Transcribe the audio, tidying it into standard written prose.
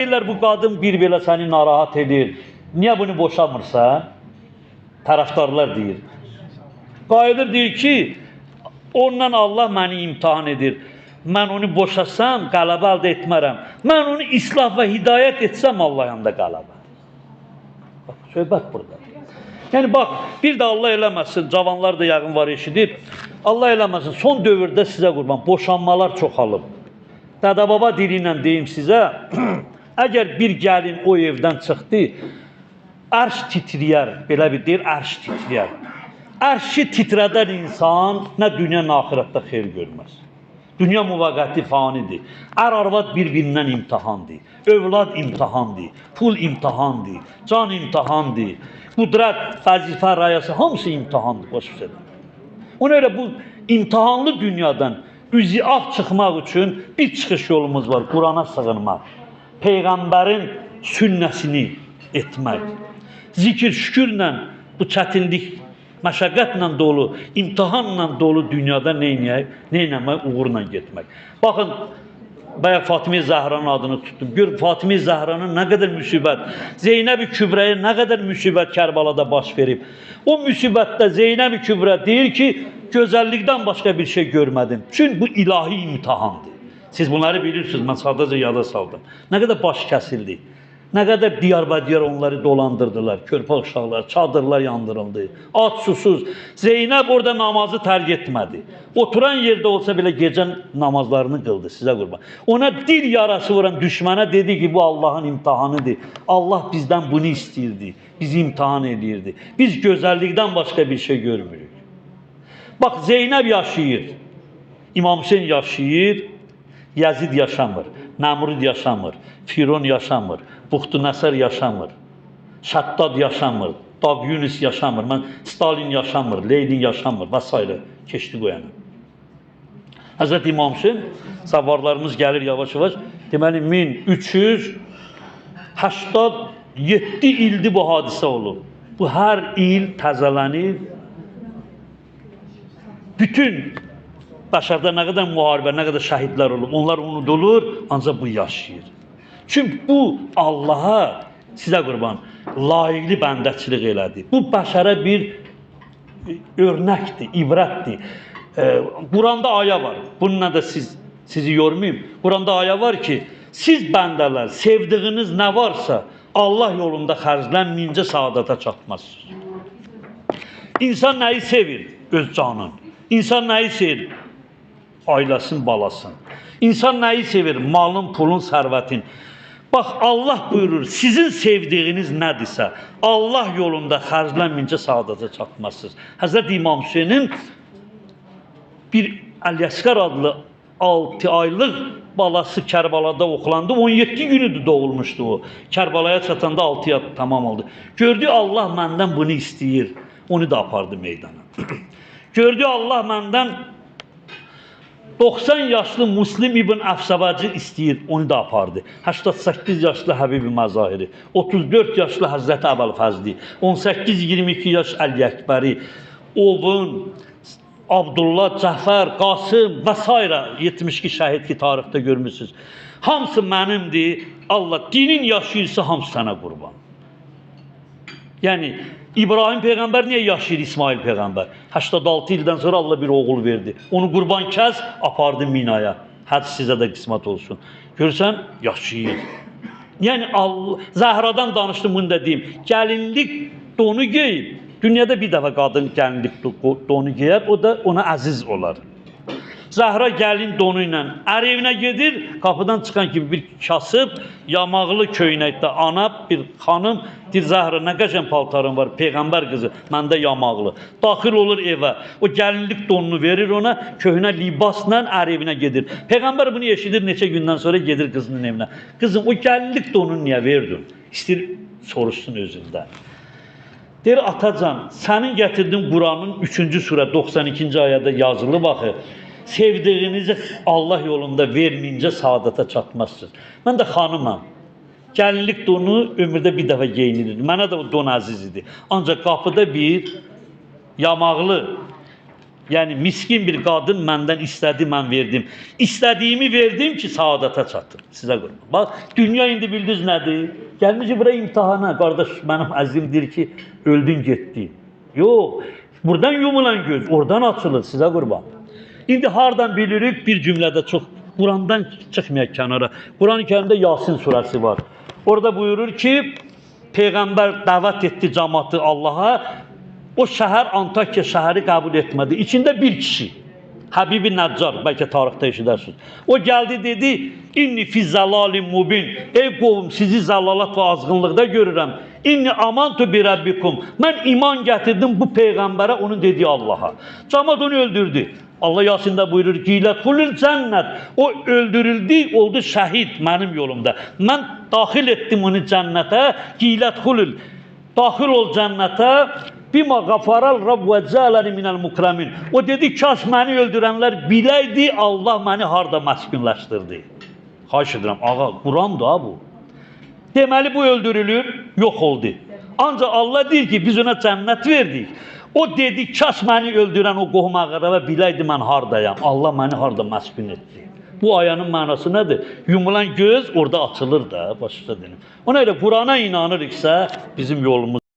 Deyirlər, bu qadın bir belə səni narahat edir. Niyə bunu boşamırsan? Tərəfdarlar deyir. Qayıdır, deyir ki, ondan Allah məni imtahan edir. Mən onu boşasam, qələbə əldə etmərəm. Mən onu islah və hidayət etsəm, Allah yanında qələbə. Bax, söhbət burada. Yəni, bax, bir də Allah eləməsin, cavanlar da yəqin var eşidib. Allah eləməsin, son dövrdə sizə qurban, boşanmalar çoxalıb. Dədə-baba dili ilə deyim sizə, əgər bir gəlin o evdən çıxdı, ərş titrəyər, belə bir deyir, ərş titrəyər. Ərşi titrədən insan nə dünya, nə axirətdə xeyir görməz. Dünya müvəqqəti fanidir. Ər arvad bir-birindən imtahandır. Övlad imtahandır, pul imtahandır, can imtahandır, qudrət, vəzifə, rayası hamısı imtahandır. Başa düşürəm. Ona görə bu imtahanlı dünyadan üzü ağ çıxmaq üçün bir çıxış yolumuz var, Qurana sığınmaq, Peyğəmbərin sünnəsini etmək. Zikir, şükürlə bu çətinlik, məşəqqətlə dolu, imtahanla dolu dünyada neynəmək, uğurla getmək. Baxın, bayaq Fatimə Zəhranın adını tutdum. Gör, Fatimə Zəhranın nə qədər müsibət, Zeynəb-i Kübrəyə nə qədər müsibət Kərbalada baş verib. O müsibətdə Zeynəb-i Kübrə deyir ki, gözəllikdən başqa bir şey görmədim. Çünki bu ilahi imtahandır. Siz bunları bilirsiniz, mən sadəcə yada saldım. Nə qədər baş kəsildi, nə qədər diyarbədiyar onları dolandırdılar, körpə uşaqlar, çadırlar yandırıldı, ac susuz. Zeynəb orada namazı tərk etmədi. Oturan yerdə olsa belə gecə namazlarını qıldı, sizə qurban. Ona dil yarası vuran düşmənə dedi ki, bu Allahın imtahanıdır. Allah bizdən bunu istəyirdi, bizi imtahan edirdi. Biz gözəllikdən başqa bir şey görmürük. Bax, Zeynəb yaşayır, İmam Hüseyn yaşayır, Yazid yaşamır, Nəmrud yaşamır, Firon yaşamır, Buxtu Nəsər yaşamır, Şəddad yaşamır, Dağ Yunus yaşamır, mən Stalin yaşamır, Lenin yaşamır və s. Keçdi qoyanı. Həzrət İmam Hüseyn, savarlarımız gəlir yavaş-yavaş, deməli 1387 ildir bu hadisə olub. Bu hər il təzələnir. Bütün bəşərdə nə qədər müharibə, nə qədər şəhidlər olub, onlar unudulur, ancaq bu yaşayır. Çünki bu Allaha, sizə qurban, layiqli bəndəçilik elədi. Bu bəşərə bir örnəkdir, ibrətdir. Quranda ayə var, bununla da sizi yormayayım. Quranda ayə var ki, siz bəndələr, sevdiyiniz nə varsa, Allah yolunda xərclənməyincə saadata çatmazsınız. İnsan nəyi sevir? Öz canın. İnsan nəyi sevir? Ailəsin, balasın. İnsan nəyi sevir? Malın, pulun, sərvətin. Bax, Allah buyurur, sizin sevdiyiniz nədirsə, Allah yolunda xərclənməyincə saadata çatmazsınız. Həzrət İmam Hüseynin bir Əli-Əsqər adlı 6 aylıq balası Kərbalada oxlandı. 17 günüdür doğulmuşdu o. Kərbalaya çatanda 6 ay tamam oldu. Gördü, Allah məndən bunu istəyir. Onu da apardı meydana. Gördü, Allah məndən 90 yaşlı Muslim İbn Əfsəvacı istəyir, onu da apardı. 88 yaşlı Həbib-i Məzahiri, 34 yaşlı Həzrəti Əbəlfəzli, 18-22 yaş Əli Əkbəri, Ovun, Abdullah, Cəfər, Qasım və s. 72 şəhid ki, tarixdə görmüşsünüz. Hamısı mənimdir, Allah dinin yaşayırsa hamısı sənə qurban. Yəni, İbrahim Peyğəmbər niyə yaşayır İsmail Peyğəmbər? 86 ildən sonra Allah bir oğul verdi. Onu qurban kəs, apardı Minaya. Həc sizə də qismət olsun. Görürsən, yaşayır. Yəni, Allah, Zəhradan danışdım, bunu da deyim. Gəlinlik donu geyib. Dünyada bir dəfə qadın gəlinlik donu geyər, o da ona əziz olar. Zəhra gəlin donu ilə ər evinə gedir, qapıdan çıxan kimi bir kasıb, yamaqlı köynəkdə ana, bir xanım, deyir, Zəhra, nə qəşəng paltarın var, Peyğəmbər qızı, məndə yamaqlı. Daxil olur evə, o gəlinlik donunu verir ona, köhnə libasla ər evinə gedir. Peyğəmbər bunu eşidir, neçə gündən sonra gedir qızının evinə. Qızım, o gəlinlik donunu niyə verdin? İstəyir, soruşsun özündən. Deyir, atacan, sənin gətirdiyin Quranın 3-cü surə 92-ci ayədə yazılı baxı, sevdiyinizi Allah yolunda verməyincə saadata çatmazsınız. Mən də xanımam. Gəlinlik donu ömürdə bir dəfə geyinilirdi. Mənə də o don əziz idi. Ancaq qapıda bir yamaqlı Yəni miskin bir qadın məndən istədi, mən verdim. İstədiyimi verdim ki, saadətə çatdım. Sizə qurban. Bax, dünya indi bildiniz nədir? Gəlmişik bura imtahana. Qardaş, mənim əzizim deyir ki, öldün getdi. Yox, buradan yumulan göz, oradan açılır sizə qurban. İndi hardan bilirik? Bir cümlədə çox Qurandan çıxmayaq kənara. Quran-ı Kərimdə Yasin surəsi var. Orada buyurur ki, Peyğəmbər dəvət etdi cəmaatı Allaha. O şəhər Antakya şəhəri qəbul etmədi. İçində bir kişi, Həbibi Nəccar, bəlkə tarixdə eşidərsiniz. O gəldi dedi, İnni fi zəlalin mubin. Ey qovum, sizi zəlalət və azğınlıqda görürəm. İnni amantu bi rabbikum. Mən iman gətirdim bu peyğəmbərə, onun dediyi Allaha. Cəmaat onu öldürdü. Allah Yasində buyurur ki, İlətxulül cənnət. O öldürüldü, oldu şəhid mənim yolumda. Mən daxil etdim onu cənnətə. Qilətxulül. Daxil ol cənnətə. Bima qafaral Rabb və cələni minəl mukramin. O dedi, kaş məni öldürənlər biləydi, Allah məni harda məskunlaşdırdı. Xahiş edirəm, ağa, Qurandır ha bu. Deməli bu öldürülür, yox oldu. Ancaq Allah deyir ki, biz ona cənnət verdik. O dedi, kaş məni öldürən o qohum əqrəbə biləydi mən hardayam. Allah məni harda məskun etdi. Bu ayənin mənası nədir? Yumulan göz orada açılır da, başqa deyim. Ona görə Qurana inanırıqsa bizim yolumuz